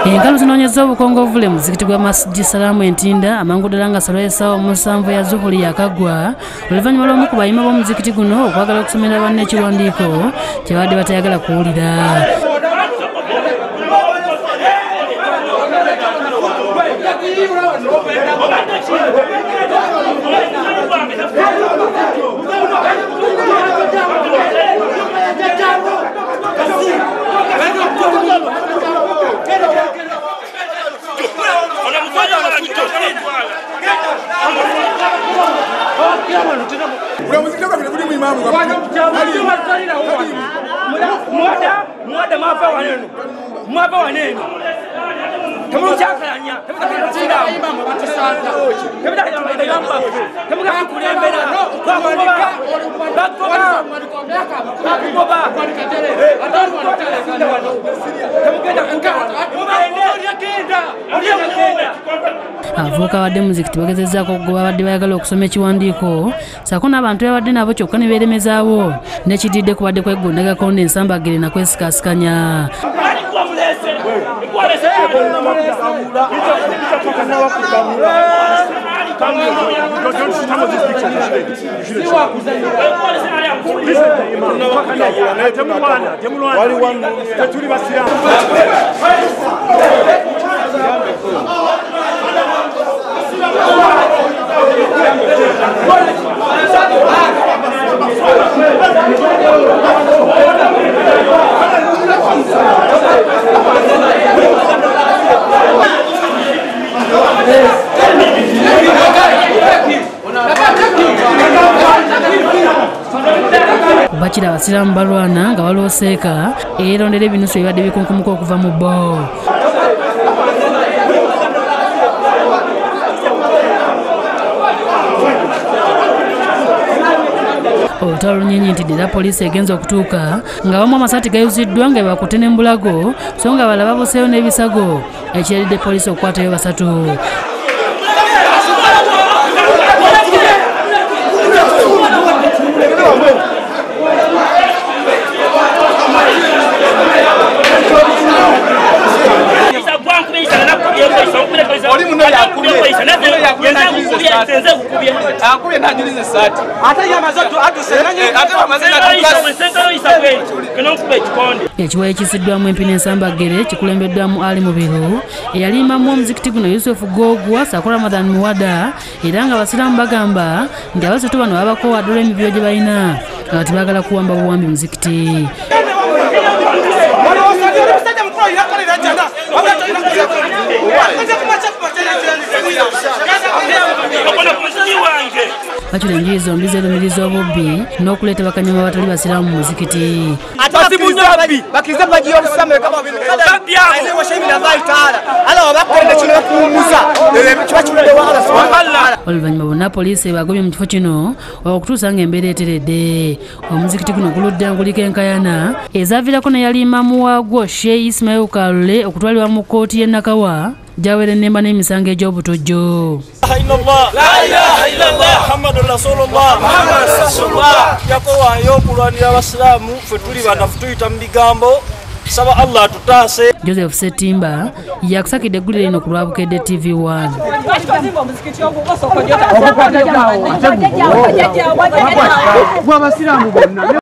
Enkalu zinoonyeza obukongovule mu muzikiti gwa Masjid Salaam Entinda amangu ddala nga salo y'essaawa 7 ya zuhuli yakagwa oluvannyuma lw'omu ku bayima b'omuzikiti guno okwagala okusomera banne ekiwandiiko kye babadde batayagala kuwulira. Abavubuka badde muzikiti bagezezzaako okugoba abadde bayagala okusoma ekiwandiiko ssaako n'abantu babadde nabo kyokka ne beeremezaawo n'ekididde kubadde kweggundagako n'ensambagere na kwesikaasikanya. Bakira abasiraamu balwana nga balooseeka erondera ebinusu ebibadde bikunkumuka okuva mu bo. Olutalo lunyinyintidde era poliisi egenza okutuuka nga bamu amasaati gayuziddwa nga bakutte n'embulago so nga abalala babuseeyo n'ebisago ekireetedde poliisi okukwatayo basatu. Ekiwayi ekisiddwamu empi n'ensambagere kikulembeddwamu Ali Mubiru eyalimamu omuzikiti guno Yusuf Gogwa ssaako Ramadhan Muwada era nga abasiraamu bagamba nti abasatu bano babakoowa ddala emivuyo gye balina nga tebaagala kuwamba buwambi muzikiti. Bakira enjuyi zombi zeerumiriza obubbi n'okuleeta bakanyama abatali basiraamu mu muzikiti. Oluvannyuma bonna poliisi ebagobye mu kifo kino okutuusa ng'embeera eteredde. Omuzikiti guno guludde nguliko enkayana ezaaviirako n'eyaliimamu waagwo Sheikh Ismail Kalule okutwalibwa mu kkooti y'e Nakawa gy'awera ennemba n'emisango egy'obutujju. Joseph Ssetimba yakusakidde eggulire lino ku lwa Bukedde TV1.